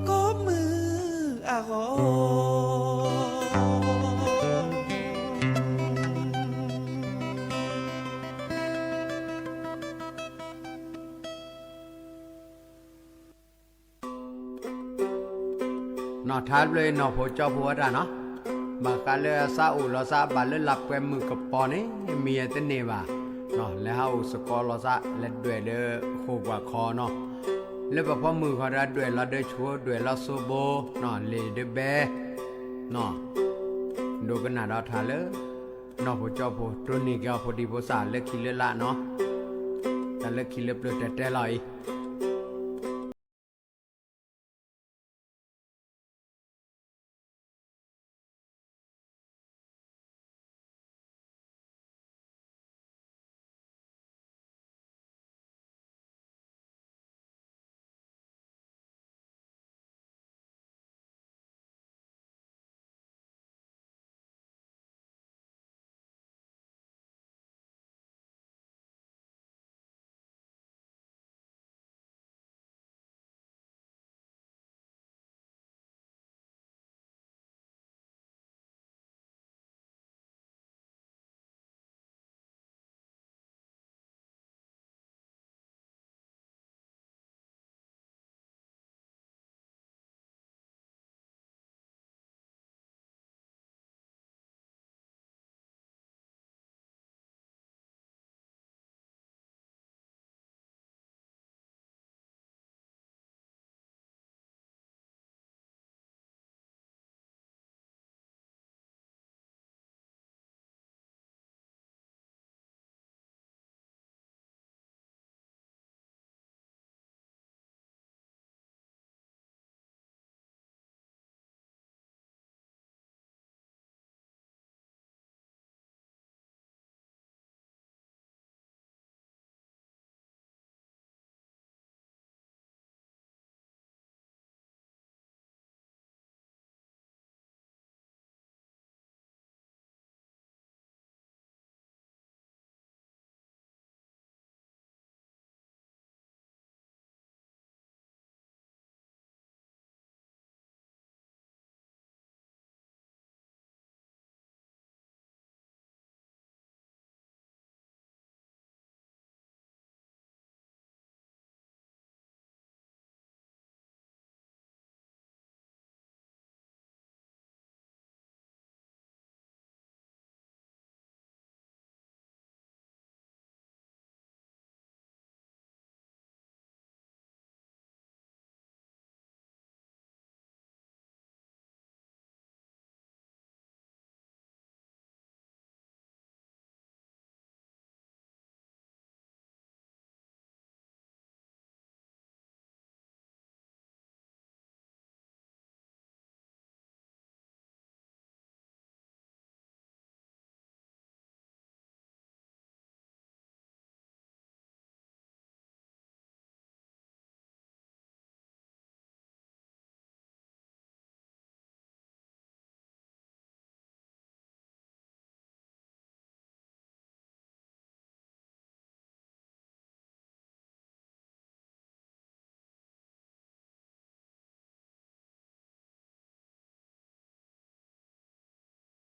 ကိးမုၢ်အဂီၢ်. နီၢ်ထါဘျၢအံၤနီၢ်ဖိကၠီဖိဝဲဒၣ်နီၤ, ဘၣ်ဃးလၢအသးအိၣ်လီၤသးဘၣ်လၢလၢပှဲၤမုၢ်ကပီၤန့ၣ် မံၤအတန့ၢ်ဘၣ်, လဲၤဟးအိၣ်စကီၤလီၤသး လဲၤဒွဲၣ်လၢဃိာ်ပှၤခီနီၤ, လၢပဖီမုၢ်ဃီဒီးဒွဲၣ်လီၤဒၢဆိ ဒွဲၣ်လီၤစိဘိ, လ့ၣ်ဒၢဘဲ, ဒိကနၣ်ဒီးထါလၢ နီၢ်ဖိကၠီဖိ တိၢ်န့ၢ်က့ၤအီၤဖိဒံဖိသၣ်လၢခံလၢလၢ်နီၤ, တၢ်လၢခံလၢပျၢၤတဲတဲလီၤအံၤ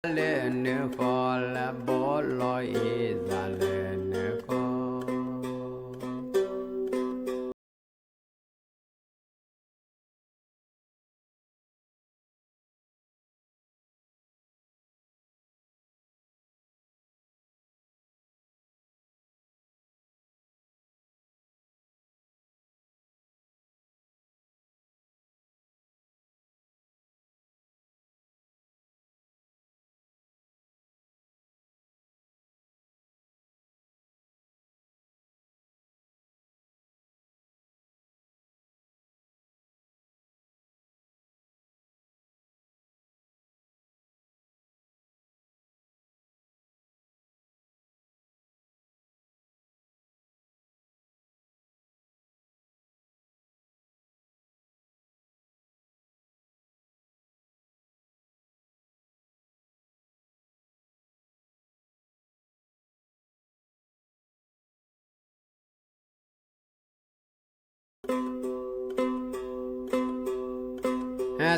လၢနဃီလၢဘီလီၤအ့ၣ်သးလၢနဃီ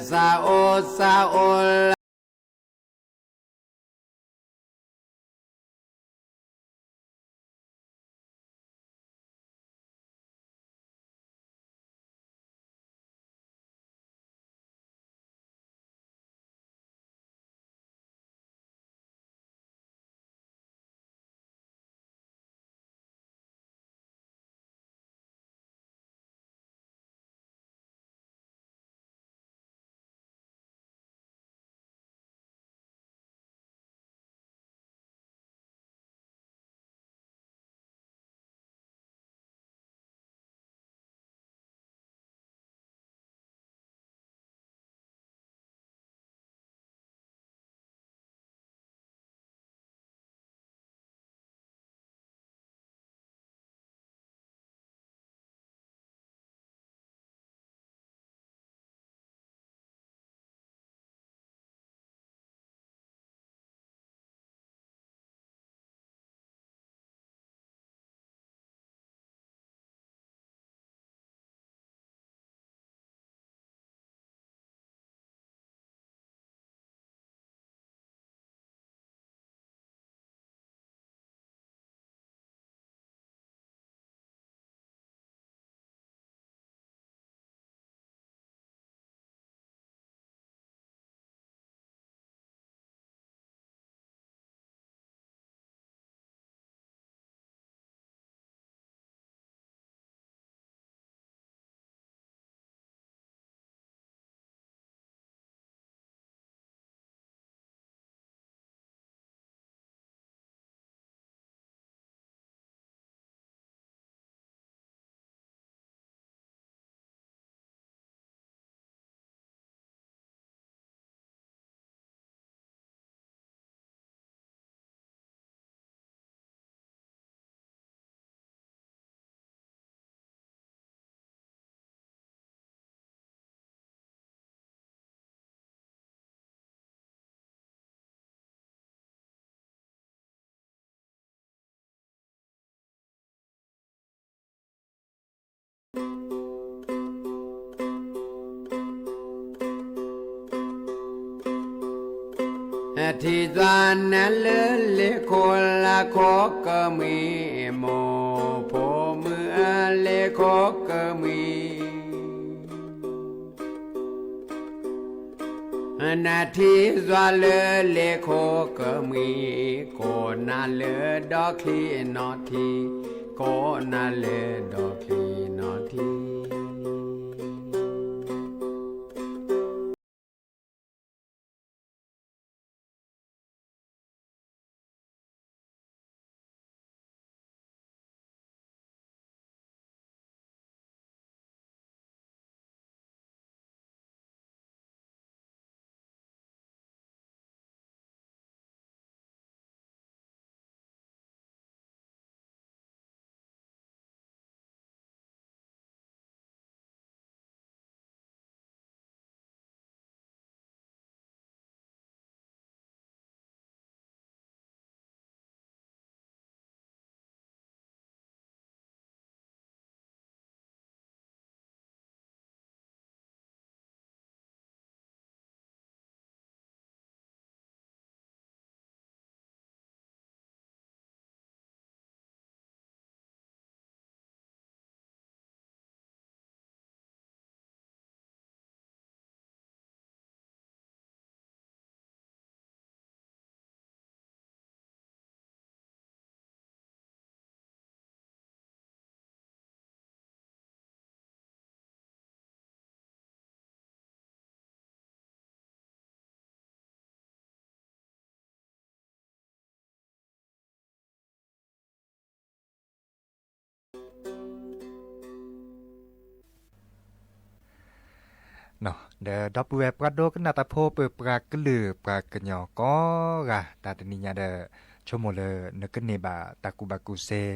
သးအိၣ်သးအိၣ်လၢထံၣ်သွါနၤလၢလ့ၣ်ခိၣ်လၢခိၣ်ကမှံၤ, မိၢ်ဖိမုၣ်အလ့ၣ်ခိၣ်ကမှံၤ နထံၣ်သွါလၢလ့ၣ်ခိၣ်ကမှံၤ, ကိးနၤလၢဒီချံနီၣ်ထံ, ကိးနၤလၢဒီချံနီၣ်ထံ. ဒီးဒီပုၢ်ဝဲၢ်ပှၤဒိကနၣ်တၢ်ဖိ ပပှၤကလုာ်ပှၤကညီကိးဂၤ တၢ်တနံၤညါဒီး ဆိကမိၣ်လၢနကန့ၢ်ဘၣ်တၢ်ကူၣ်ဘၣ်ကူၣ်သ့,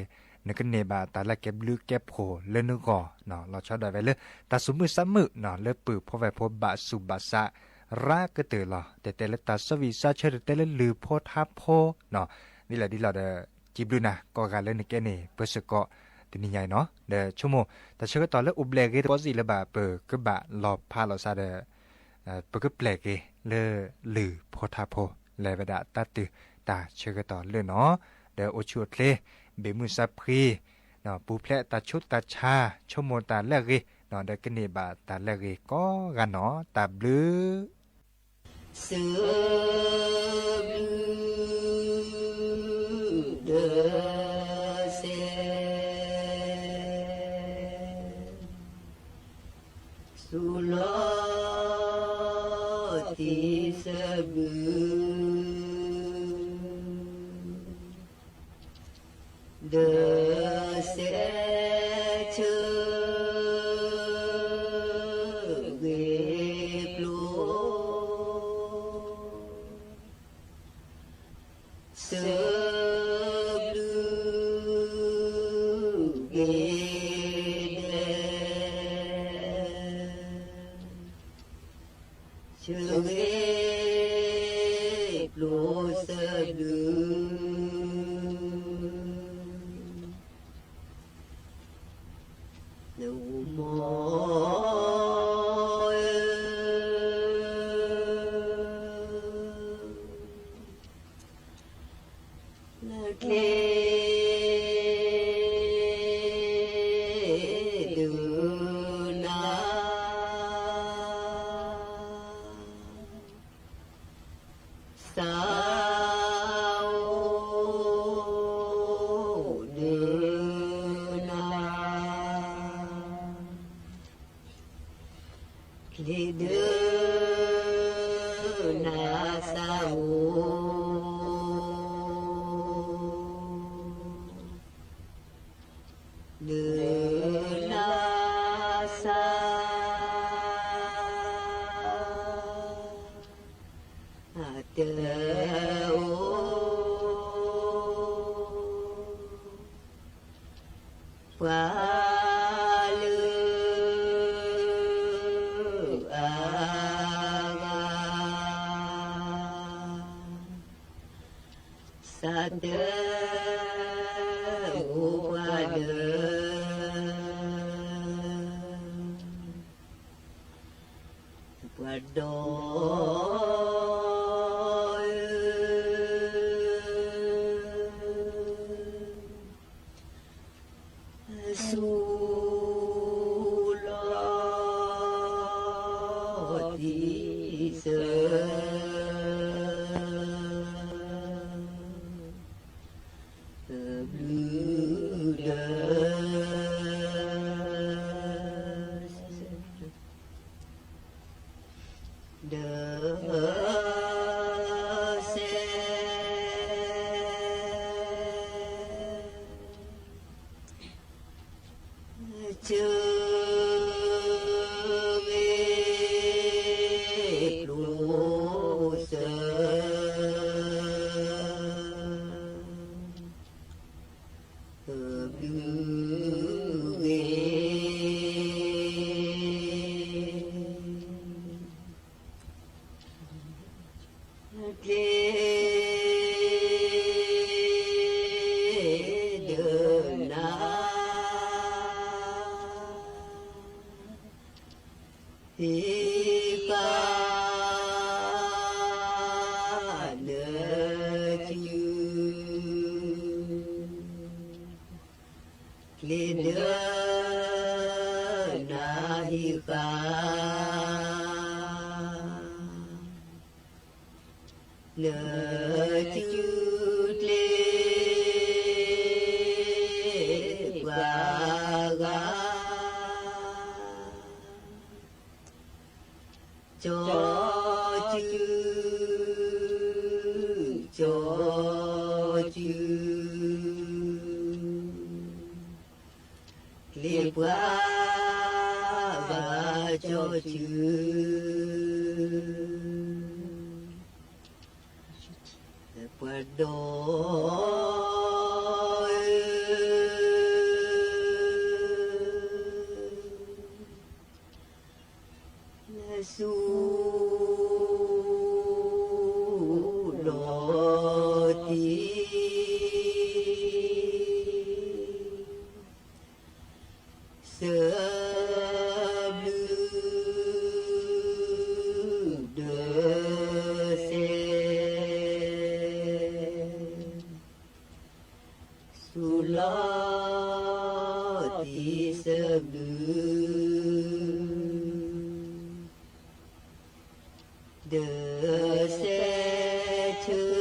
နကန့ၢ်ဘၣ်တၢ်လၢကဲဘျုးကဲဖှိၣ်လၢနဂီၢ်, လီၤဆီဒၣ်ဝဲလၢ တၢ်သူၣ်မုာ်သးမုာ်လၢပုၢ်ဖိဝဲၢ်ဖိဘၣ်ဆူးဘၣ်ဆါ ရၤကတၢၢ်လီၤ. တဲတဲလၢတၢ်စီဝံၣ်စီဆၢ တဲတဲလၢလုၢ်ဖိထါဖိ ဒ်လဲၣ်ဒ်လဲၣ်ဒီး စံးဘျုးနၤကိးဂၤလၢနကဲန့ၣ် ပၢဆၢကီးတနံၤညါအံၤနီၤ. ဒီးဆိကမိၣ် တၢ်ဆၢကတီၢ်လၢအိၣ်ဘျဲၣ်ဂ့ၤတဘျီစံးလၢၤဘၣ် ပကဘၣ်လီၤဖးလီၤဆါဒီး ပကပျဲၢ်က့ၤလၢလုၢ်ဖိထါဖိ လဲၤဝဲဒၣ်တၢ်တုၤတၢ်ဆၢကတီၢ်လၢနီၤ, ဒီးအိၣ်ဆူၣ်အိၣ်ချ့ ဘ့ၣ်မုၢ်စၢဖှံ, ပူၤဖျဲးတၢ်ဆူးတၢ်ဆါ ဆိကမိၣ်တၢ်လၢအဂ့ၤ, ဒီးကန့ၢ်ဘၣ်တၢ်လၢအဂ့ၤကိးဂၤနီၤ, တၢ်ဘျုး စၢဘျုးဒီးစဲး သူၣ်လီၤသံစၢဘျုး ဒီးစဲးဆၢဂ့ၤကျိၤ စၢဘျုးဂ့ၤဒဲး ဆၢဂ့ၤကျိၤစၢဘျုး နအိၣ်မီ နကျဲဒုးနၤ စးအိၣ်ဒုးနၤ ကျဲဒုးနၤစးအိၣ် ဒုးနၤစး အတၢ်အိၣ် ပှၤလၢအဂၤ စးတၢ်အိၣ်ပှၤလၢ ပှၤဒီ ဆူၣ်လီၤသံစၢ ဘျုးဒီး ဒီးစဲး ဆၢဂ့ၤကျိၤစၢ ဘျုးဂ့ၤ ကျဲဒုးနၤ ဟ့ၣ်ပှၤ နစု ကျဲဒုးနၤဟ့ၣ်ပှၤ နစုကျဲပှၤဂၤ ကၠီစု ကၠီစု ကျဲပှၤဂၤ ကၠီစု ပှၤဒီး လၢဆူလီၤတံၢ် သဘျုးဒၢစဲး ဆူလီၤတံၢ်သဘျုး ဒ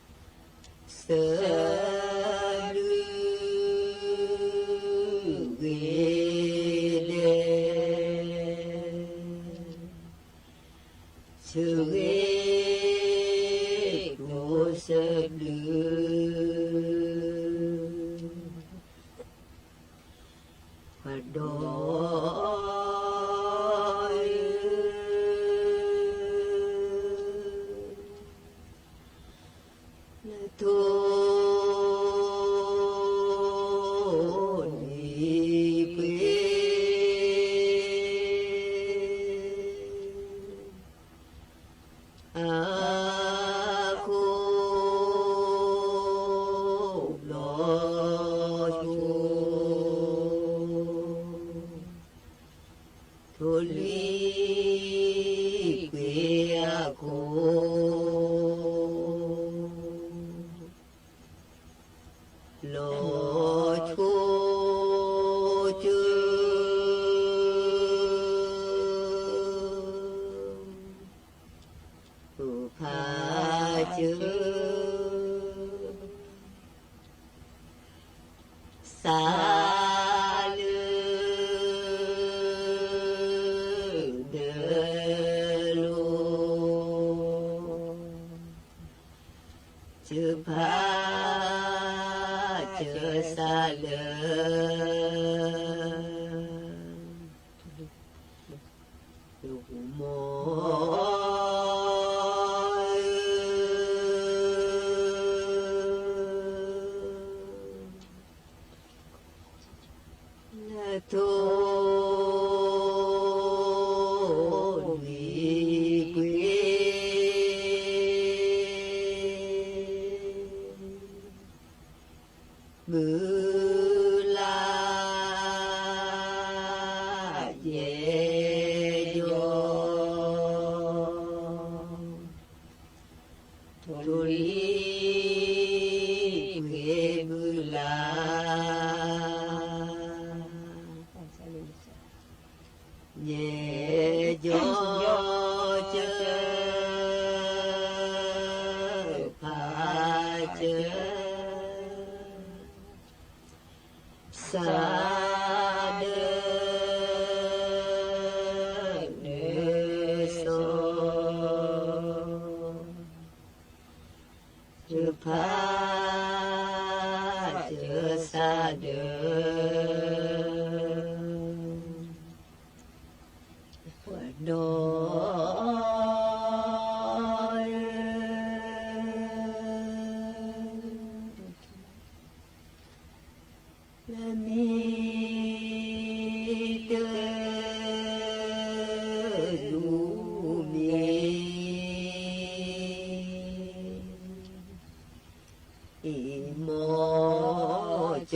ၢစဲးဆၢဂ့ၤဖျိ သဘျုးဂ့ၤဒဲး ဆၢဂ့ၤဖျိသဘျုး ပှၤဒီး လၢထိၣ်လွံၢ်ပှ့ၤ အခိၣ်လီၤဆိ ထိၣ်လွံၢ်ပှ့ၤအခိၣ် လီၤဆိ ဖးစၢၤ စးလၢဒၢလိၤ စၢၤဖးစၢၤစးလၢ လၢဟူမိၢ် လၢထိၣ်လွံၢ်ပှ့ၤ မုၢ်လၢ်ယဲၢ်ယီၤ ထိၣ်လွံၢ်ပှ့ၤမုၢ်လၢ် ယဲၢ်ယီၤ စၢၤဖးစၢၤ စးဒၢနုာ်စီၤ စၢၤဖးစၢၤစးဒၢ ပှၤဒီး လၢမံတလူမံ အံၤ မိၢ်ကၠီ က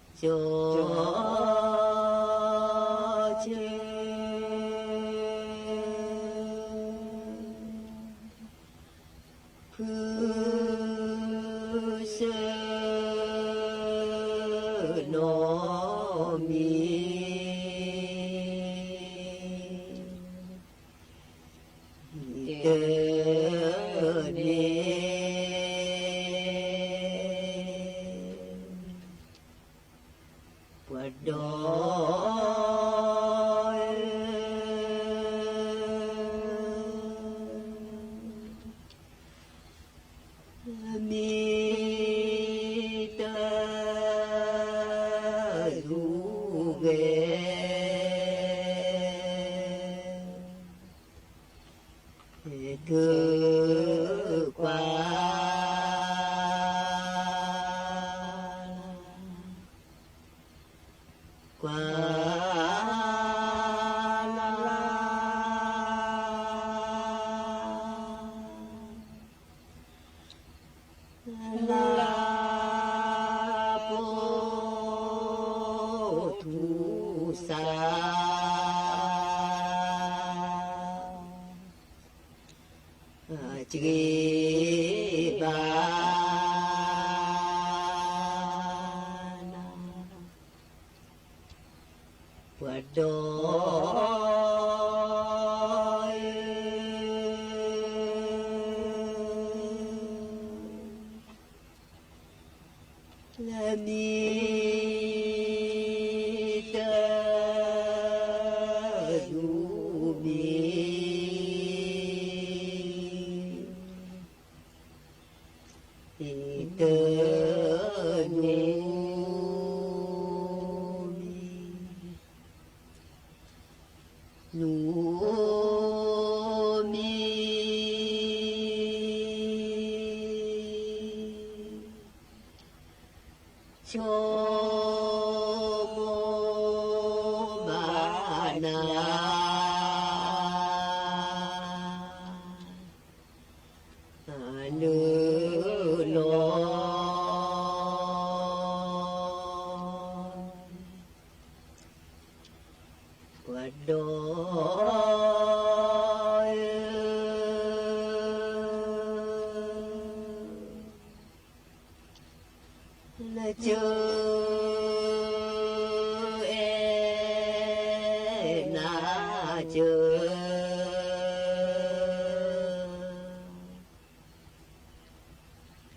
ၠီ ကၠီ ဖုစၢနီၢ်မံၤ တၢ်န့ၣ် ပှၤဒီး ပှၤလၢ လၢ ပိာ်ထူစၢ် စံးဘၣ် ပှၤဒီ လၢမံၤ တဒူမံၤ တဒူမံၤ နူမံၤ ဆိကမိၣ်ဘၣ်နၤ နုာ်လီၤ ပှၤဒီ လၢစၢၤ အဲၣ်နၤစၢ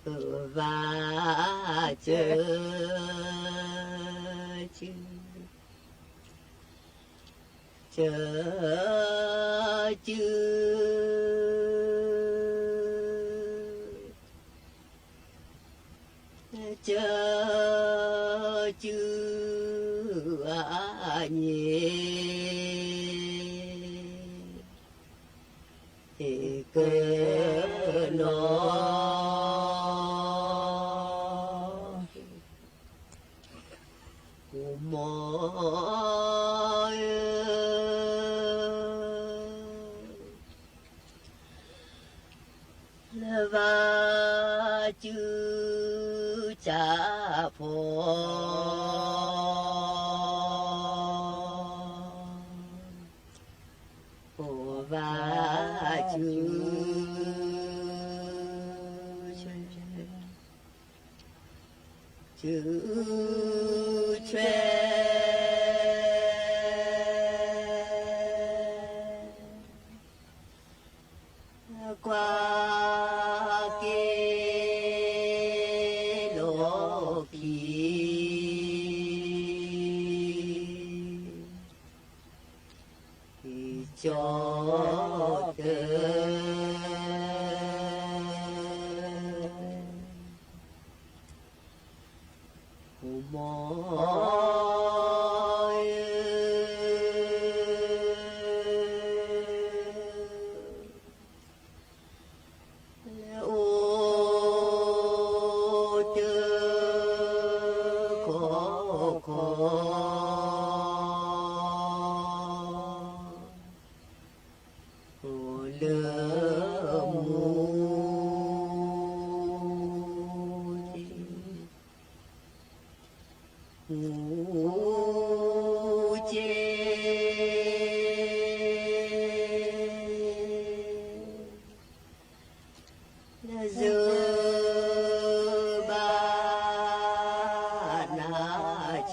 ၤ ဘၣ်စၢၤ စၢၤ စၢၤ စၢၤ စၢၤ အညံၤ ဟ့ၣ်ကနီၤ ကိၣ်မီၤ လၢဘၣ်စုကၢ်ဖီ ဘၣ်စု စုဆွဲ ကွၢ်က့ၤ လီၢ်ခံ ကၠီတၢ ကိၣ်မီၤ လၢအိၣ်တၢ်ခီခီ အိၣ်လၢမူ မူက့ လၢစၢၤဘၣ်နၤစၢၤ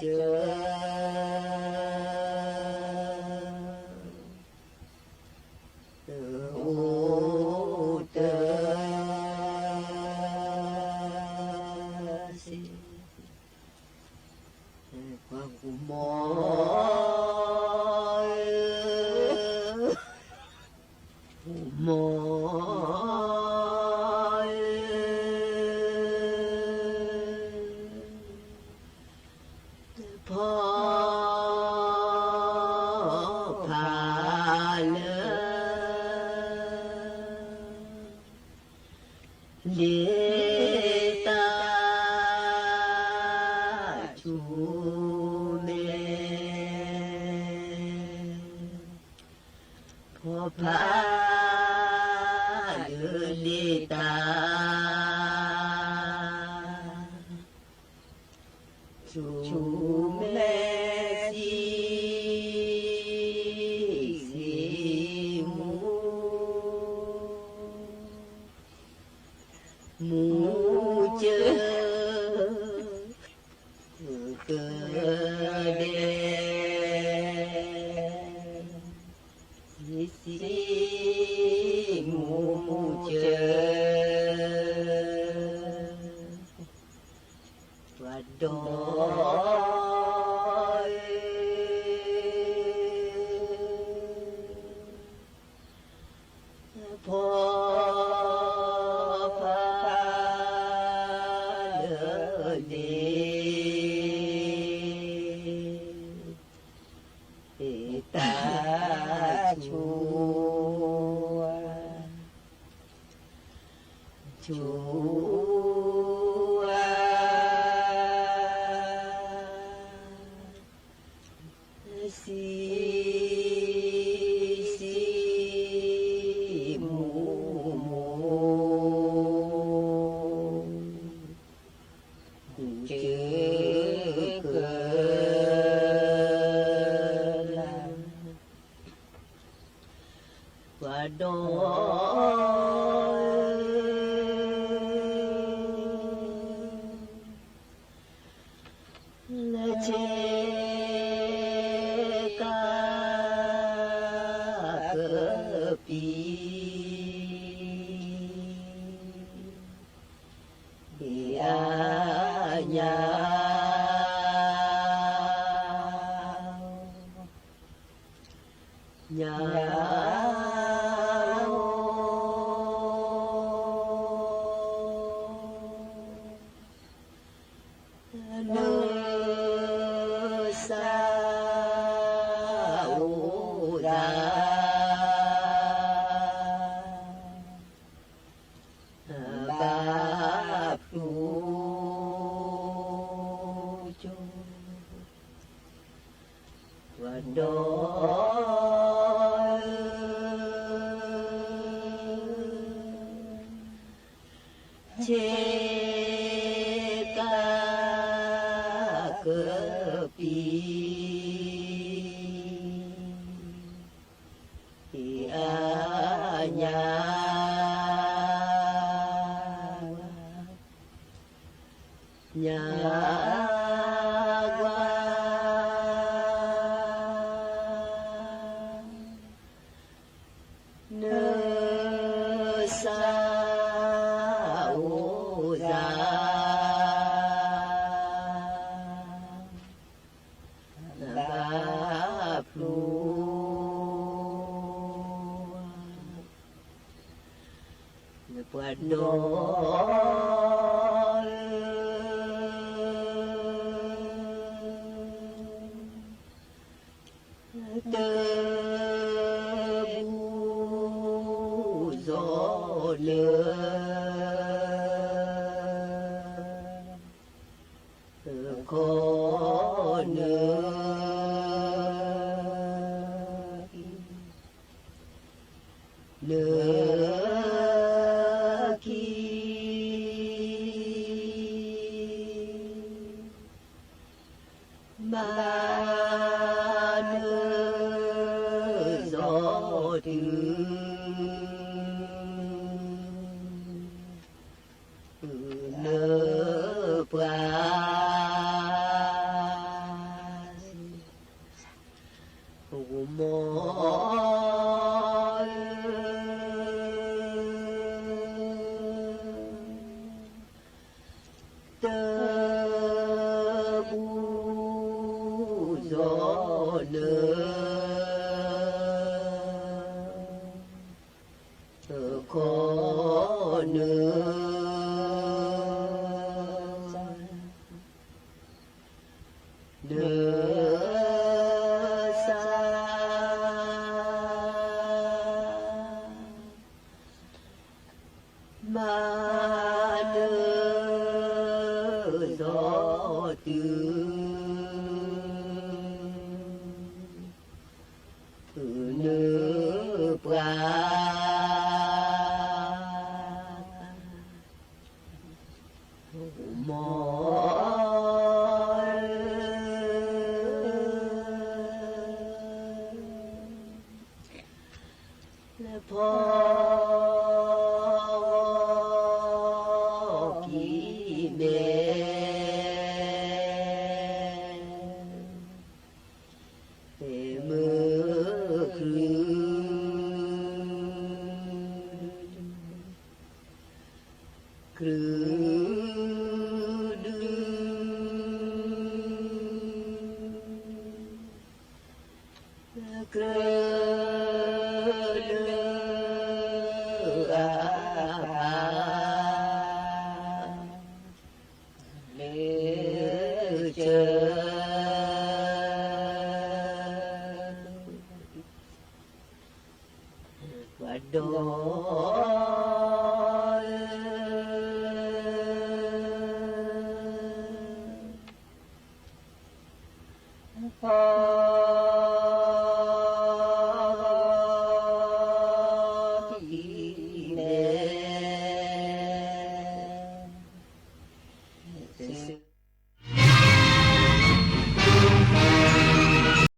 အိၣ်တၢ်စ့ ကွၢ်ကိၣ်မီၤ ကိၣ်မီၤ ဖီဖးလၢ လ့တၢ်ဆူမဲ ဖးလၢလ့တၢ် ဆူမဲာ်စံး စံးမူ မူစၢၤ ကဒဲ စံးမူ မူစၢၤ ပှၤဒီ ဖီဖး လၢလ့ တၢ်ဆူ ဆူ စံး စံးမူ မူ စၢၤ ကလၤ ပှၤဒီ ဆ့ကၤကပံၤ အညါ ညါ န စၢ် အိၣ်သး ဘၣ်ဖျိ ကၠိ ပှၤဒီ ဆ့ကၤ ကပံၤ အညါ ညါ ကွၢ် န စၢ် အိၣ်သး ဘၣ်ဖျိ နပှၤဒီ တ ဘူၣ် စီၤ လၢ ခီ န န ခံ မ န စီၤ တုၤ န ပှၤ ဂီၤမီ တ ဘူၣ် စီၤ န ခီ န န စၢ် မ န စီၤ တုၤ န ပ ပှၤ မီ လၢဖီ ကံၤမဲ မုၢ် ကြူ ကြူ ဒု ကြူ ဒု အ လၢ ကၢ ပှၤဒီ ဖီ ကံၤမဲ စ